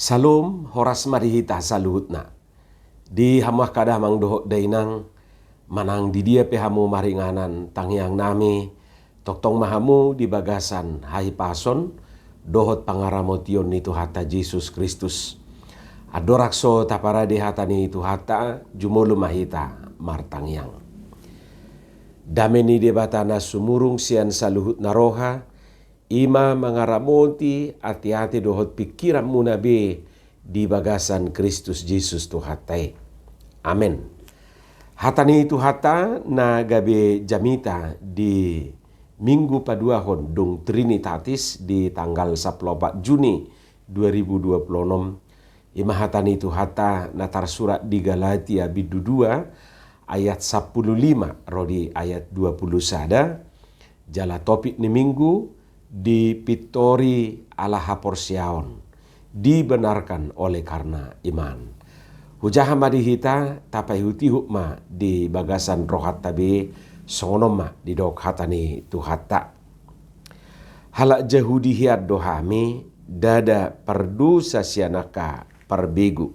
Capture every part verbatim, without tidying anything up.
Salom, horas ma di hita saluhutna. Di hamu angka damang dohot dainang, manang di dia pe hamu maringanan tangiang nami, tongtong ma hamu di bagasan hahipason dohot pangaramotion ni Tuhanta Jesus Kristus. Andorang so taparade hata ni Tuhanta, jumolo ma hita martangiang. Dame ni Debata na sumurung sian saluhutna roha, i ma mangaramoti ateate dohot pingkiranmuna be di bagasan Kristus Jesus Tuhanta i. Amen. Hata ni Tuhanta na gabe jamita di Minggu paduahon dung Trinitatis di tanggal sampulu opat Juni dua ribu dua puluh enam, i ma hata ni Tuhanta na tarsurat di Galatia bindu dua ayat sampulu lima ro di ayat dua puluh sada, jala topik ni Minggu: Dipintori ala haporseaon, dibenarkan oleh karena iman. Hujaha ma di hita, tapaihutihut ma di bagasan rohanta be, songon on ma didok hata ni Tuhanta. Halak Jahudi hian do hami, ndada pardosa sian angka parbegu.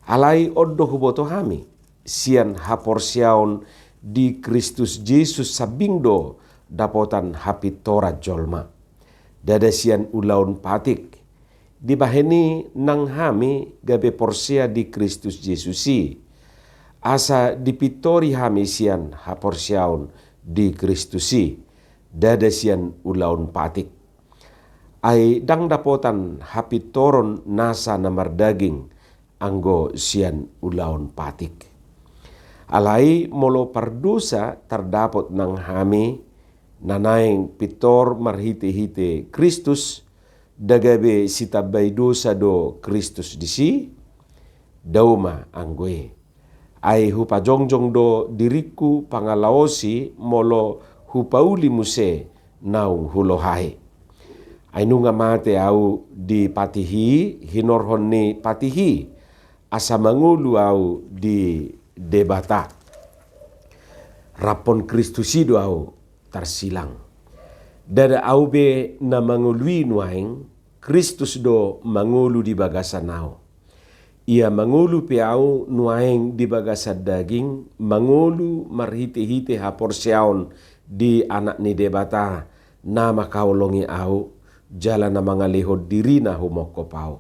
Alai on do huboto hami, sian haporseaon di Kristus Jesus sambing do dapotan hapintoran jolma, ndada sian ulaon patik. Dibahen i nang hami gabe porsea di Kristus Jesus i, asa dipintori hami sian haporseaon di Kristus i, ndada sian ulaon patik. Ai ndang dapotan hapintoron nasa na mardaging anggo sian ulaon patik. Alai molo pardosa tardapot nang hami, na naeng pintor marhitehite Kristus, ndang gabe sitambai dosa do Kristus disi? Dao ma anggo i. Ai hupajongjong do diringku pangalaosi molo hupauli muse naung hulohai. Ai nunga mate ahu di patih i hinorhon ni patih i, asa mangolu ahu di Debata. Raphon Kristus i do ahu tarsilang. Ndada ahu be na mangolu i nuaeng, Kristus do mangolu di bagasan ahu. Ia mangolu pe ahu nuaeng di bagasan daging, mangolu marhitehite haporseaon di Anak ni Debata, na mangkaholongi ahu, jala na mangalehon dirina humongkop ahu.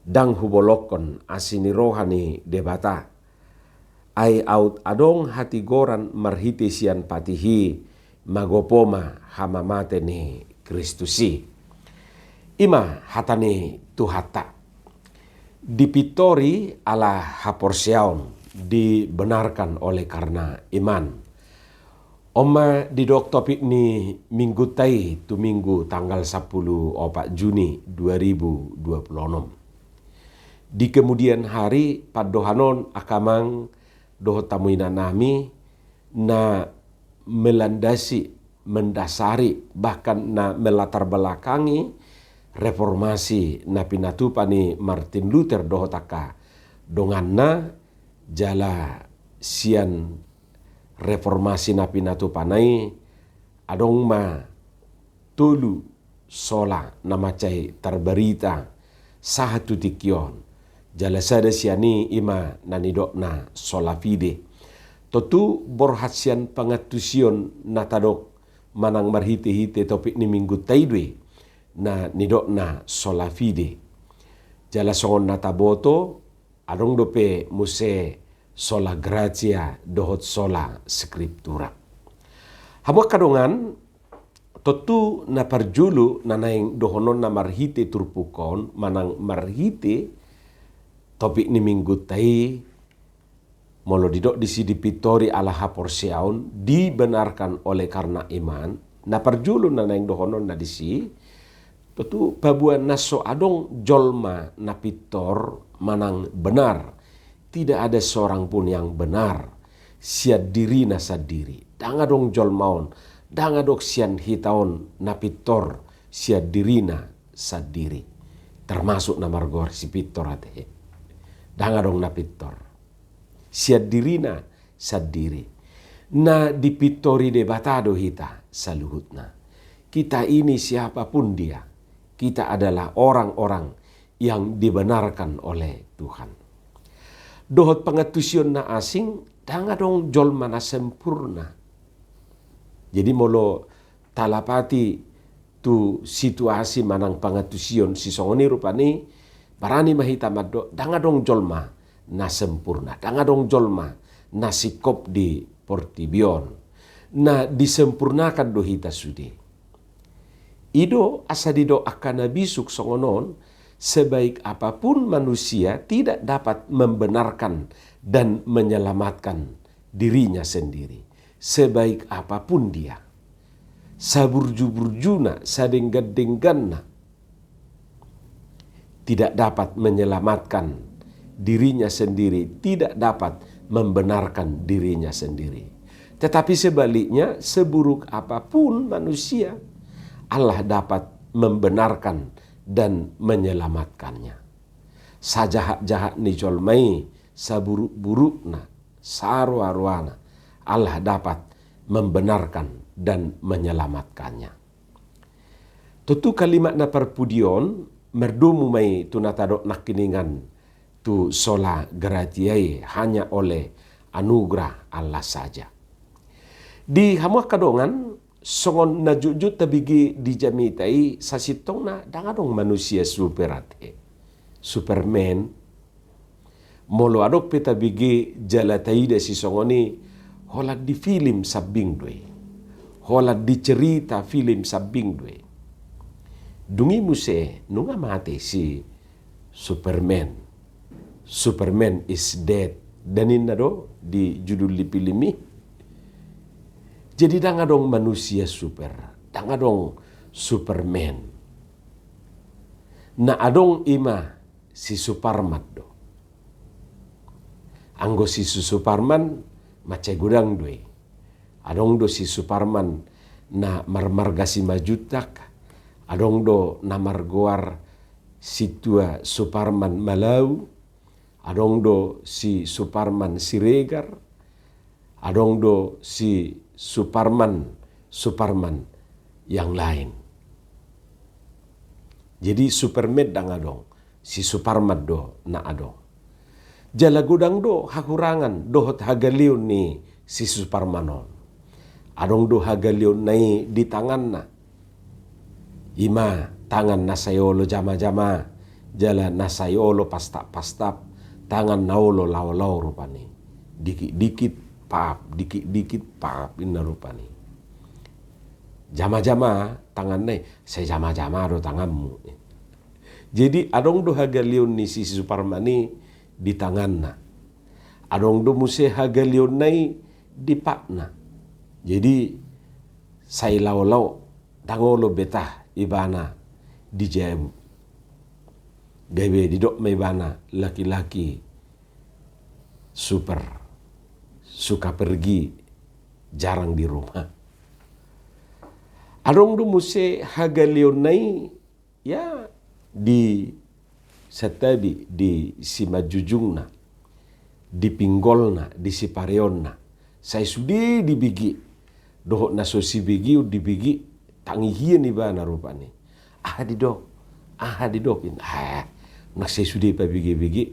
Ndang hubolongkon asi ni roha ni Debata. Ai aut adong hatigoran marhite sian patih i, magopo ma hamamate ni Kristus i. I ma hata ni Tuhanta. Dipintori ala haporseaon, dibenarkan oleh karena iman. On ma didok topik ni Minggunta i tu Minggu tanggal sampulu opat Juni dua ribu dua puluh enam. Di kemudian hari, pandohan on angka amang dohot hamu inanami, na melandasi, mendasari, bahkan na melatar belakangi reformasi na pinatupa ni Martin Luther dohot angka donganna. Jala sian reformasi na pinatupana i, adong ma tolu sola na mansai tarbarita sahat tu tingki on. Jala sada sian i, i ma na nidokna sola fide. Tontu borhat sian pangantusion na tadok manang marhitehite topik ni Minggunta i do i, na nidokna sola fide. Jala songon na taboto, adong dope muse sola gratia dohot sola scriptura. Hamu angka dongan, tontu na parjolo na naeng dohononna marhite turpuk on manang marhite topik ni Minggunta i, molo didok disi dipintori ala haporseaon, dibenarkan oleh karena iman, na parjolo na naeng dohononna disi, tontu paboa na so adong jolma na pintor manang benar. Tidak ada seorang pun yang benar sian dirina sandiri. Ndang adong jolma on, ndang adong sian hita on na pintor sian dirina sandiri. Termasuk na margoar si pintor ate. Ndang adong na pintor sian dirina sandiri. Na dipintori Debata do hita saluhutna. Kita ini siapapun dia, kita adalah orang-orang yang dibenarkan oleh Tuhan. Dohot pangantusion na asing, ndang adong jolma na sempurna. Jadi molo talapati tu situasi manang pangantusion sisongon i rupani, barani ma hita mandok, ndang adong jolma na sempurna, ndang adong jolma na singkop di portibi on. Na disempurnakan do hita sude. I do asa didok angka na bisuk songon on, sebaik apapun manusia tidak dapat membenarkan dan menyelamatkan dirinya sendiri. Sebaik apapun dia, saburju-burjuna, sadenggan-dengganna, tidak dapat menyelamatkan dirinya sendiri, tidak dapat membenarkan dirinya sendiri. Tetapi sebaliknya, seburuk apapun manusia, Allah dapat membenarkan dan menyelamatkannya. Sajahat-jahat ni jolma i, saburuk-burukna, saroa-roana, Allah dapat membenarkan dan menyelamatkannya. Tontu kalimat na parpudi on mardomu ma i tu na tadok nangkiningan tu sola gratia i, hanya oleh anugerah Allah saja. Di hamu angka dongan, songon na jotjot tabege di jamita i, sasintongna ndang adong manusia super ate. Superman. Molo adong pe tabege jala taida sisongon i, holan di film sambing do i. Holan di cerita film sambing do i. Dung i muse, nunga mate si Superman. Superman is dead. Ninna do di judul di film i. Jadi ndang adong manusia super. Ndang adong Superman. Na adong i ma si Suparman do. Anggo si Suparman, mansai godang do i. Adong do si Suparman na marmarga Simanjuntak, adong do na margoar Sintua Suparman Malau, adong do si Suparman Siregar, adong do si Suparman, Suparman yang lain. Jadi Superman ndang adong, si Suparman do na adong. Jala godang do hahurangan dohot hagaleon ni si Suparman on. Adong do hagaleonna i di tanganna. I ma tangan na sai olo jama-jama, jala na sai olo pastap-pastap, tangan na olo lao-lao rupani. Dikit-dikit paap, dikit-dikit paap, ninna rupani. Jama-jama tanganna i, sai jama-jama do tanganmu. Jadi adong do hagaleon ni si Suparman i di tanganna. Adong do muse hagaleonna i di patna. Jadi sai lao-lao, ndang olo betah ibana di jabu. Gabe didok ma ibana laki-laki super, suka pergi, jarang di rumah. Adong do muse hagaleonna i, ya, di santabi, di simanjujungna, di pinggolna, di sipareonna. Sai sude dibege, dohot na so sibegeon dibege, tangihian ibana rupani. Aha didok? Aha didok? Ninna. Ah, unang sai sude pabege-bege.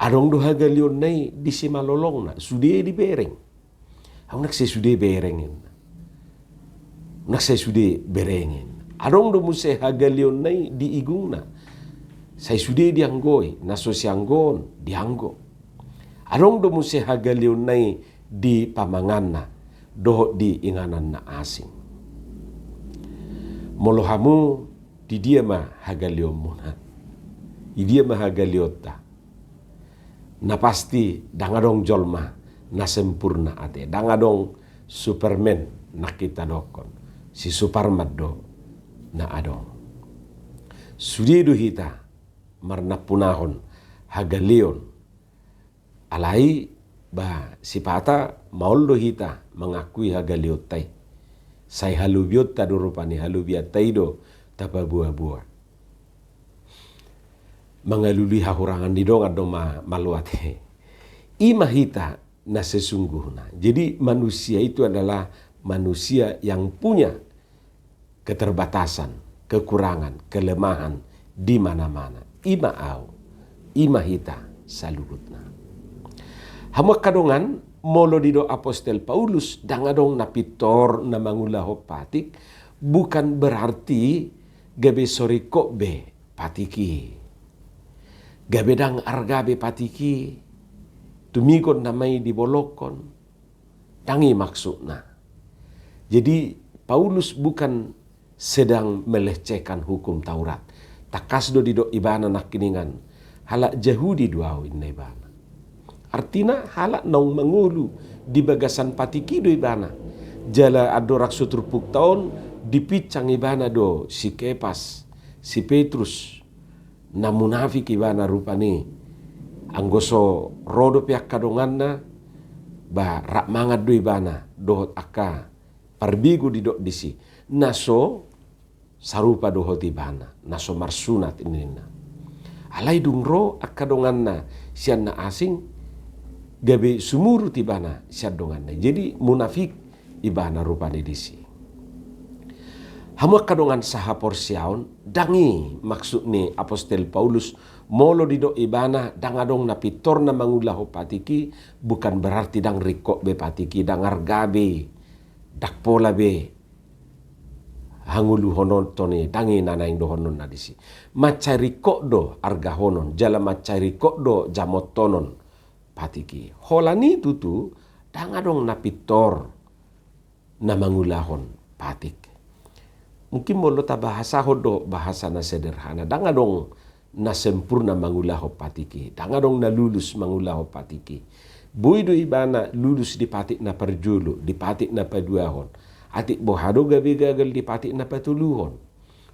Adong do hagaleonna i di simalolongna, sude dibereng. Unang sai sude bereng, ninna. Unang sai sude bereng, ninna. Adong do muse hagaleonna i di igungna. Sai sude dianggoi, na so sianggoon, dianggo. Adong do muse hagaleonna i di pamanganna, dohot di inganan na asing. Molo hamu, di dia ma hagaleonmuna? Di dia ma hagaleonta? Na pasti, ndang adong jolma na sempurna ate. Ndang adong Superman nangkin tadokkon. Si Suparman do na adong. Sude do hita marnampunahon hagaleon. Alai, ba, sipata maol do hita mangakui hagaleonta i. Sai halobionta do rupani, halobianta i do tapaboa-boa. Mangalului hahurangan ni dongan do ma-, malo ate. I ma hita na sesungguhna. Jadi manusia itu adalah manusia yang punya keterbatasan. kekurangan, kelemahan di mana-mana. I ma au, i ma hita saluhutna. Hamu angka dongan, molo didok apostel Paulus ndang adong na pintor na mangulahon patik, bukan berarti gabe so ringkot be patik i. Gabe ndang arga be patik i, tumigon nama i dibolongkon. Ndang i maksudna. Jadi Paulus bukan sedang melecehkan hukum Taurat. Tangkas do didok ibana nangkiningan, halak Jahudi do au, inna ibana. Artina halak naung mangolu di bagasan patik i do ibana. Jala andorang so turpukta on, dipinsang ibana do si Kepas, si Petrus, na munafik ibana rupani. Anggo so ro dope angka donganna, ba rap mangan do ibana dohot angka parbegu didok disi, na so sarupa dohot ibana, na so marsunat ninna. Alai dung ro angka donganna sian na asing, gabe sumurut ibana sian donganna. Jadi munafik ibana rupani disi. Hamu angka dongan sahaporseaon, ndang i maksud ni apostel Paulus molo didok ibana ndang adong na pintor na mangulahon patik i, bukan berarti ndang ringkot be patik i, ndang arga be, ndang pola be hangoluhononta i, ndang i na naeng dohononna disi. Mansai ringkot do argahonon, jala mansai ringkot do jamotonon patik i. Holan i tutu ndang adong na pintor na mangulahon patik. Mungkin molo tabahasahon do bahasa na sederhana, ndang adong na sempurna mangulahon patik i, ndang adong na lulus mangulahon patik i. Boi do ibana lulus di patik na parjolo, di patik na paduahon. Atik boha do gabe gagal di patik na patoluhon.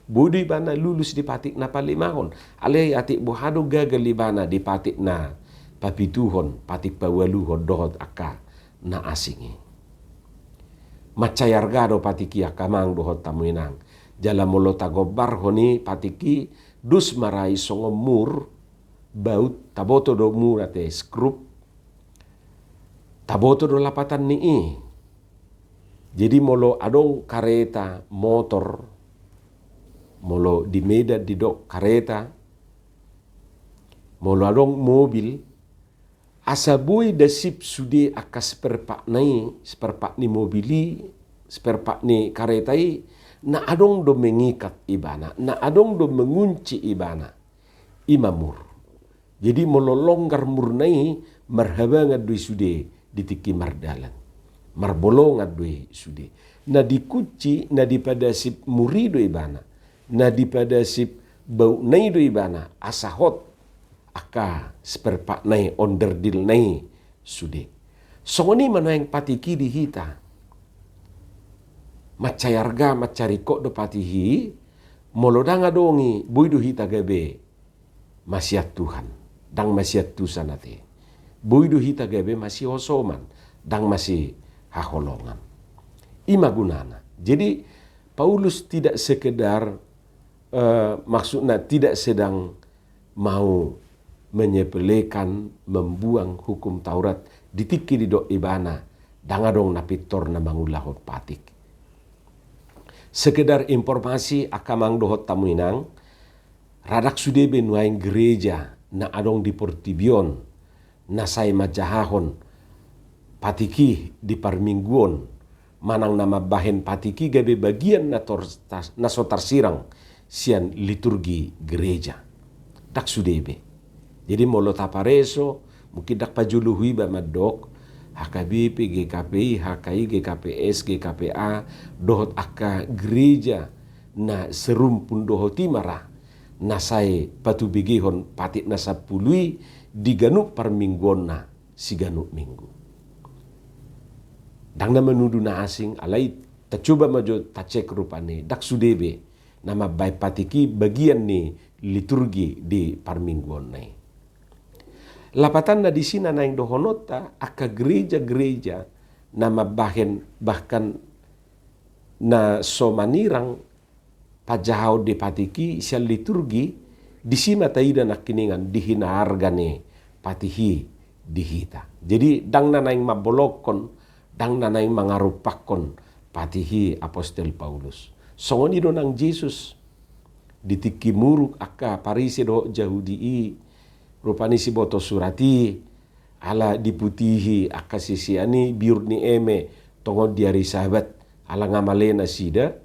Boi do ibana lulus di patik na palimahon. Alai atik boha do gagal ibana di patik na papituhon, patik paualuhon dohot angka na asing i. Mansai arga do patik i angka amang dohot hamu inang. Jala molo tagombarhon i patik i, dos ma ra i songon mur, baut, taboto do mur ate, skrup, taboto do lapatan ni i. Jadi molo adong kareta, motor, molo di Medan didok kareta, molo adong mobil, asa boi dasip sude angka spare part-na i, spare part ni mobil i, spare part ni kareta i, na adong do mengikat ibana, na adong do mengunci ibana. I ma mur. Jadi molo longgar murna i, marhabangan do i sude di tingki mardalan. Marbolongan do i sude. Na dikunci, na dipadasip mur i do ibana. Na dipadasip bautna i do ibana. Asa hot angka spare part-na i, onderdilna i sude. Songon i ma nuaeng patik i di hita. Mansai arga, mansai ringkot do patik i, molo ndang adong i, boi do hita gabe masian Tuhan, ndang masian tusan ate. Boi do hita gabe masihosoman, ndang masihaholongan. I ma gunana. Jadi Paulus tidak sekedar, eh, maksudna tidak sedang mau menyepelekan, membuang hukum Taurat di tingki didok ibana ndang adong na pintor na mangulahon patik. Sekedar informasi angka amang dohot hamu inang, rada ndang sude be nuaeng gereja na adong di portibi on na sai manjahahon patik i di parmingguon, manang na mambahen patik i gabe bagian na tor-, tas-, na so tarsirang sian liturgi gereja. Ndang sude be. Jadi molo tapareso, mungkin ndang pajolohon iba mandok, H K B P, G K P I, H K I, G K P S, G K P A, dohot angka gereja na serumpun dohot i ma ra, na sai patubegehon patik na sampulu i di ganup parmingguonna siganup minggu. Ndang na manudu na asing, alai tacoba ma jo tacek rupani, ndang sude be na mambahen patik i bagian ni liturgi di parmingguonna i. Lapatanna disi na naeng dohononta, angka gereja-gereja na mambahen, bahkan na so manirang panjahaon di patik i sian liturgi, disi ma taida nangkiningan di hinaarga ni patik i di hita. Jadi ndang na naeng mambolongkon, ndang na naeng mangarumpakkon patik i apostel Paulus. Songon i do nang Jesus. di tingki muruk angka Parise dohot Jahudi i, rupani siboto surat i, ala diputihi angka sisean i biur ni eme tongon di ari Sabat, ala nga male nasida.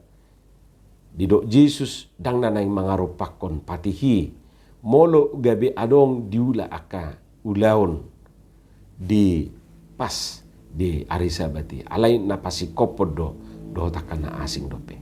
Didok Jesus, ndang na naeng mangarompakkon patih i, molo gabe adong diula angka ulaon di pas di ari Sabat i, alai na pasingkophon do dohot angka na asing dope.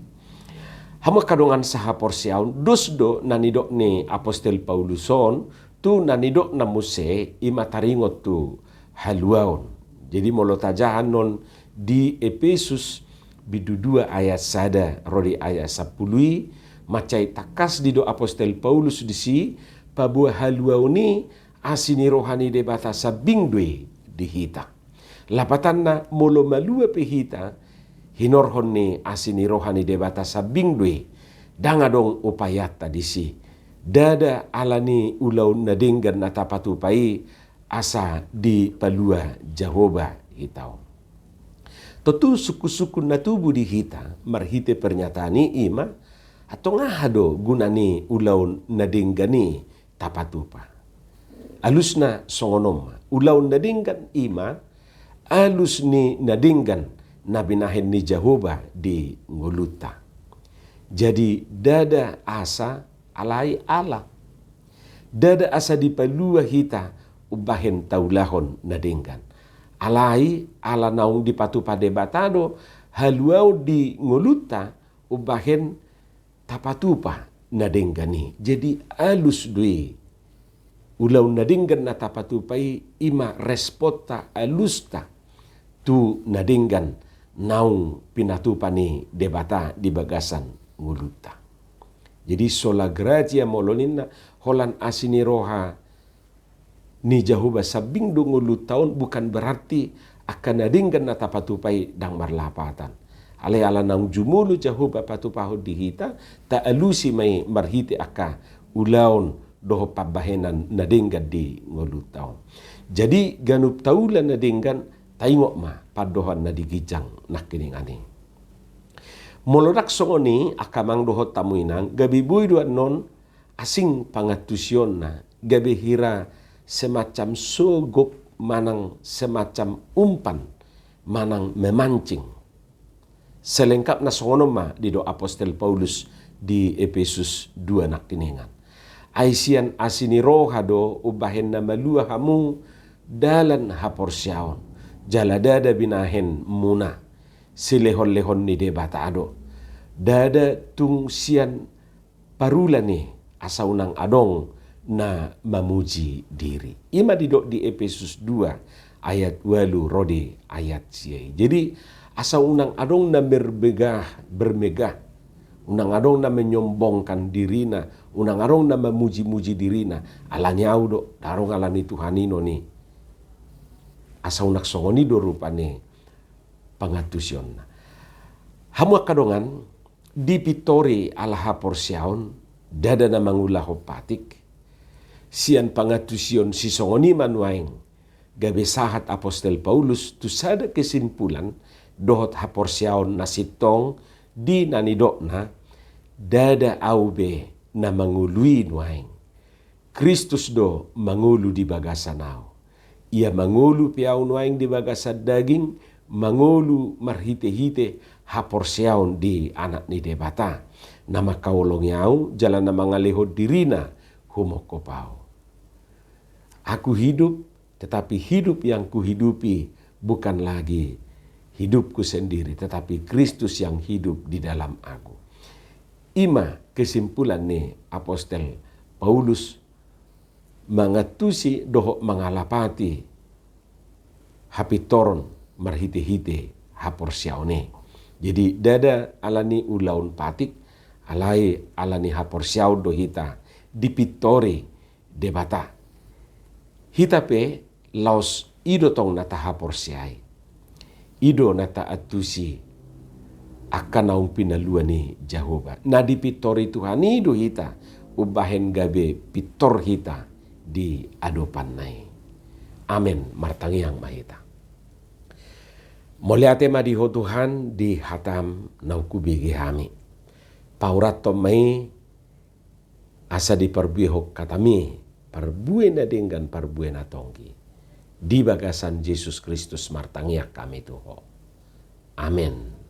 Hamu angka dongan sahaporseaon, dos do na nidok ni apostel Paulus on tu na nidokna muse, i ma taringot tu haluaon. Jadi molo tajaha annon di Epesus bindu dua ayat sada ro di ayat sampulu i, mansai tangkas didok apostel Paulus disi, paboa haluaon i asi ni roha ni Debata sambing do i di hita. Lapatanna, molo malua pe hita hinorhon ni asi ni roha ni Debata sambing do i, ndang adong upayanta disi. Ndada ala ni ulaon na denggan na tapatupa i asa dipalua Jahowa hita on. Tontu sungkunsungkun na tubu di hita marhite pernyataan i, i ma, antong aha do guna ni ulaon na denggan i tapatupa? Alusna songon on ma, ulaon na denggan i ma alus ni na denggan na binahen ni Jahowa di ngolunta. Jadi ndada asa, alai ala. Ndada asa dipalua hita umbahen taulahon na denggan. Alai ala naung dipatupa Debata do haluaon di ngolunta umbahen tapatupa na denggan i. Jadi alus do i. Ulaon na denggan na tapatupa i, i ma responta, alusta tu na denggan naung pinatupa ni Debata di bagasan ngolunta. Jadi sola gratia molo ninna, holan asi ni roha ni Jahowa sambing do ngolunta on, bukan berarti angka na denggan na tapatupa i ndang marlapatan. Alai ala naung jumolo Jahowa patupahon di hita, taalusi ma i marhite angka ulaon dohot pambahenan na denggan di ngolunta on. Jadi ganup taula na denggan, taingot ma pandohan na di ginjang nangkiningan i. Molo ndang songon i, angka amang dohot hamu inang, gabe boi do annon asing pangantusionna, gabe hira semacam sogop manang semacam umpan manang memancing. Selengkapna songon on ma didok apostel Paulus di Epesus dua nangkiningan. Ai sian asi ni roha do umbahen na malua hamu dalan haporseaon, jala ndada binahen muna, silehonlehon ni Debata do. Ndada tung sian parula ni, asa unang adong na mamuji diri. I ma didok di Epesus dua ayat ualu ro di ayat sia i. Jadi asa unang adong na bermegah, bermegah. Unang adong na menyombongkan dirina, unang adong na mamuji-muji dirina. Ala ni au do, ndang adong ala ni Tuhan i non i. Asa unang songon i do rupani pangantusionna. Hamu angka dongan, dipintori ala haporseaon, ndada na mangulahon patik. Sian pangantusion sisongon i ma nuaeng gabe sahat apostel Paulus tu sada kesimpulan dohot haporseaon na sintong di na nidokna, ndada au be na mangolu i nuaeng. Kristus do mangolu di bagasan au. Ia mangolu pe au nuaeng di bagasan daging, mangolu marhitehite haporseaon di Anak ni Debata, na mangkaholongi au jala na mangalehon dirina humongkop au. Aku hidup, tetapi hidup yang kuhidupi bukan lagi hidupku sendiri, tetapi Kristus yang hidup di dalam aku. I ma kesimpulan ni apostel Paulus mangantusi dohot mangalapati hapintoron marhitehite haporseaon i. Jadi ndada ala ni ulaon patik, alai ala ni haporseaon do hita dipintori Debata. Hita pe laos i do tong na tahaporseai. I do na taantusi angka naung pinalua ni Jahowa. Na dipintori Tuhan i do hita umbahen gabe pintor hita di adopanna i. Amen. Martangiang ma hita. Mauliate ma di Ho Tuhan di hataM naung hubege hami. Paurathon ma i asa diparbuehon hataMi parbue na denggan, parbue na tonggi. Di bagasan Jesus Kristus martangiang hami tu Ho. Amen.